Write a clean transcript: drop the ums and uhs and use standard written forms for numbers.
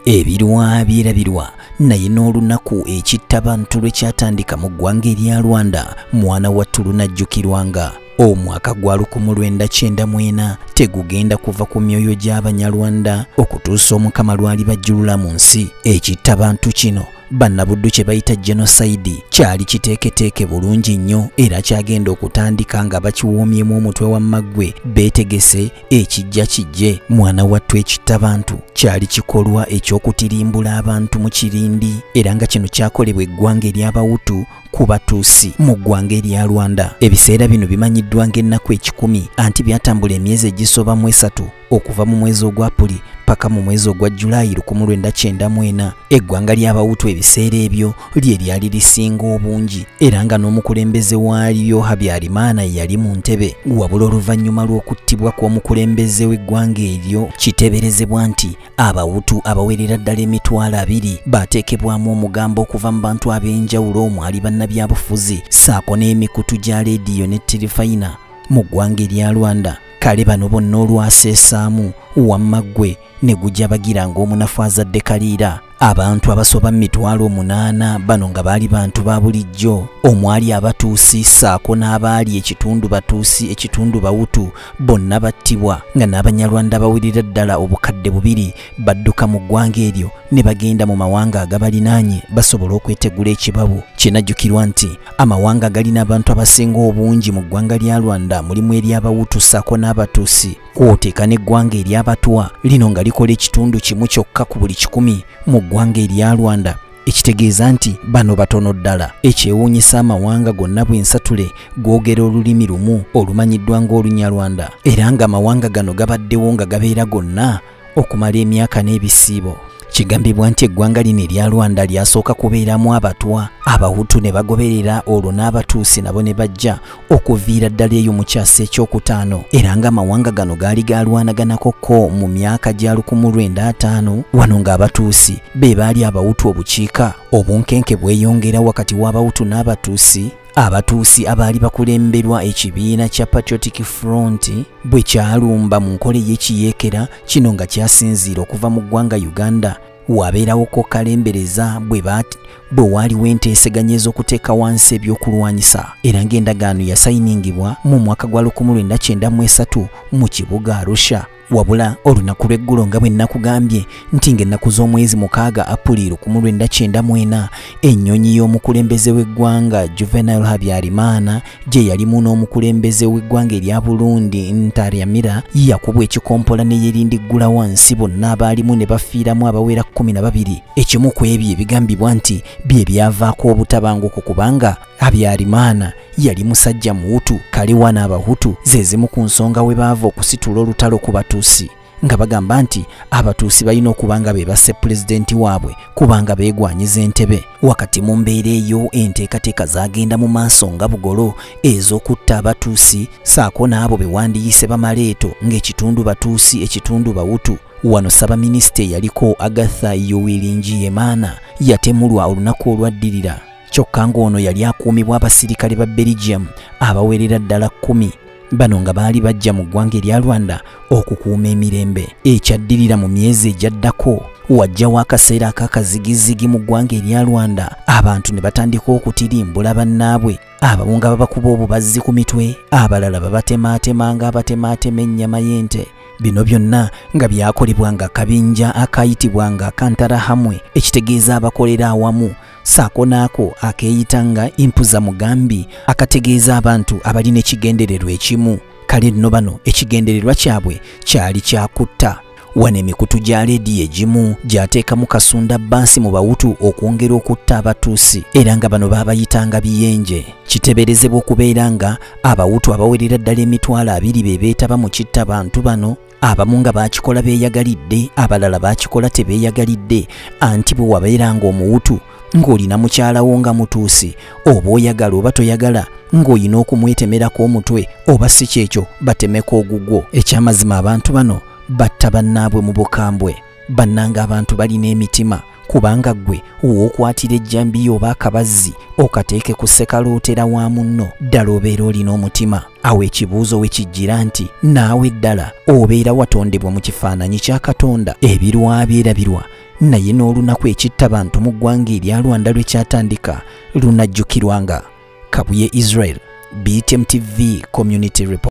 Ebirwa byerabirwa naye n'olunaku ekittabantu lwe kyatandika mu ggwanga erya Rwanda mwana wattu lunajjukirwanga. Omwaka gwa 1994 tegugenda kuva ku myoyo gy'Abanyarwanda okutuusa Omukama lwali bajjulula mu nsi. Ekittabantu kino bannabuddu kye bayita genocide kyali kiteeketeeke bulungi nnyo era kyagenda okutandika nga bakiwoomyemu omutwe wa maggwe beetegese ekijja kijje. Mwana wattu ekittabantu kyali kikolwa eky'okutirimbula abantu mu kirindi era nga kino kyakolebwa eggwanga ery'Abawutu ku Batuusi mu ggwanga erya Rwanda. Ebiseera bino bimanyiddwa ng'ennaku 100 anti byatambula emyezi egisoba mu 3 okuva mu mwezi ogwa Apuli paka mu mwezi ogwa Julaayi 1994. Eggwanga ly'Abawutu ebiseera ebyo lye lyali lisinga obungi era nga n'omukulembeze waalyo Habyarimana yali mu ntebe. Wabula oluvannyuma lw'okuttibwa kw'omukulembeze w'eggwanga eryo kiteeberezebwa nti Abawutu abawerera ddala 20,000 baateekebwamu omugambo okuva mu bantu ab'enjawulo omwali bannabyabufuzi ssaako n'emikutu gya leediyo ne terefayina mu ggwanga erya Rwanda. Kale bano bonna olwaseesaamu wammaggwe ne gujja bagira ng'omunafu azadde kaliira. Abantu abasoba 8,000 bano nga baali bantu ba bulijjo omwali Abatuusi ssaako n'abaali ekitundu Batuusi ekitundu Bawutu bonna battibwa nga n'Abanyarwanda bawerera ddala 2,000 badduka mu ggwanga eryo ne bagenda mu mawanga agabalinaanye basobole okwetegula ekibabu. Kinajjukirwa nti amawanga galina abantu abasinga obungi mu ggwanga lya Rwanda mulimu ery'Abawutu ssaako n'Abatuusi kw'oteeka n'eggwanga ery'Abatwa lino nga likola ekitundu kimu kyokka ku buli 100 mu ggwanga erya Rwanda, ekitegeeza nti bano batono ddala. Ekyewuunyisa amawanga gonna bwensatule googera olulimi lumu olumanyiddwa ng'Olunyarwanda era ng'amawanga gano gabaddewo nga gabeera gonna okumala emyaka n'ebisiibo. Kigambibwa nti eggwanga lino erya Rwanda lyasooka kubeeramu Abatwa, Abahutu ne bagoberera olwo n'Abatuusi nabo ne bajja okuviira ddala eyo mu kyasa ekyokutaano era ng'amawanga gano gaali galwanaganako ko mu myaka gya 1950 wano ng'Abatuusi be baali Abawutu obukiika. Obunkenke bweyongera wakati w'Abawutu n'Abatuusi. Abatuusi abaali bakulemberwa ekibiina kya Patriotic Front bwe kyalumba mu nkola ey'ekiyeekera kino nga kyasinziira okuva mu ggwanga Uganda. Wabeerawo ko kalembereza bwe waaliwo enteeseganya ez'okuteeka wansi ebyokulwanyisa era ng'endagaano yasayiningibwa mu mwaka gwa 1993 mu kibuga Arusha. Wabula olunaku lw'eggulo nga bwe nnakugambye nti ng'ennaku z'omwezi 6 Apuli 1994 ennyonyi y'omukulembeze w'eggwanga Juvenal Habyarimana gye yalimu n'omukulembeze w'eggwanga erya Burundi Ntaryamira yakubwa ekikompola ne yerindiggula wansi bonna abaalimu ne bafiiramu abawera 12. Ekimu ku ebyo ebigambibwa nti bye byavaako obutabanguko kubanga Habyarimana yali musajja Muhutu, kale wano Abahutu ze zimu ku nsonga we baava okusitula olutalo ku Batuusi nga bagamba nti Abatuusi balina okuba nga be basse pulezidenti waabwe kubanga beegwanyiza entebe. Wakati mu mbeera eyo enteekateeka zaagenda mu maaso nga bugolo ez'okutta Abatuusi ssaako n'abo be wandiyise bamaleeto ng'ekitundu Batuusi ekitundu Bawutu. Wano Ssaabaminisita eyaliko Agatha Uwilingiyimana yatemulwa olunaku olwaddirira kyokka ng'ono yali akuumibwa abasirikale ba Belgium abawerera ddala 10 bano nga baali bajja mu ggwanga erya Rwanda okukuuma emirembe. Ekyaddirira mu myezi egyaddako wajjawo akaseera ak'akazigizigi mu ggwanga erya Rwanda abantu ne batandika okutirimbula bannaabwe, abamu nga babakuba obubazzi ku mitwe, abalala babatemaatema ng'abatemaatema ennyama y'ente. Bino byonna nga byakolebwa nga akabinja akayitibwa nga Kantarahamwe ekitegeeza abakolera awamu ssaako n'ako akeeyita nga Impuza Mugambi akategeeza abantu abalina ekigendererwa ekimu. Kale nno bano ekigendererwa kyabwe kyali kyakutta. Wano emikutu gya leediyo egimu gyateekamu kasunda bbansi mu Bawutu okwongera okutta Abatuusi era nga bano baabayitanga biyenje. Kiteeberezebwa okubeera nga Abawutu abawerera ddala 20,000 be beetaba mu kittabantu bano, abamu nga baakikola beeyagalidde, abalala baakikola tebeeyagalidde. Anti bwe wabeeranga Omuwutu ng'olina mukyalawo nga Mutuusi, oba oyagala oba toyagala ng'olina okumwetemerako omutwe oba si kyekyo batemeko ogugwo. Ekyamazima abantu bano batta bannaabwe mu bukambwe. Bannanga abantu balina emitima kubanga ggwe w'okwatira ejjambiya oba akabazzi okateeke ku ssekalootera wa munno ddala obeera olina omutima. Awo ekibuuzo we kijjira nti naawe ddala obeera watondebwa mu kifaananyi kya Katonda. Ebirwa byerabirwa Naye n'olunaku ekittabantu mu ggwanga erya Rwanda lwe kyatandika lunajjukirwanga. Kabuye Israel, BTM TV Community Report.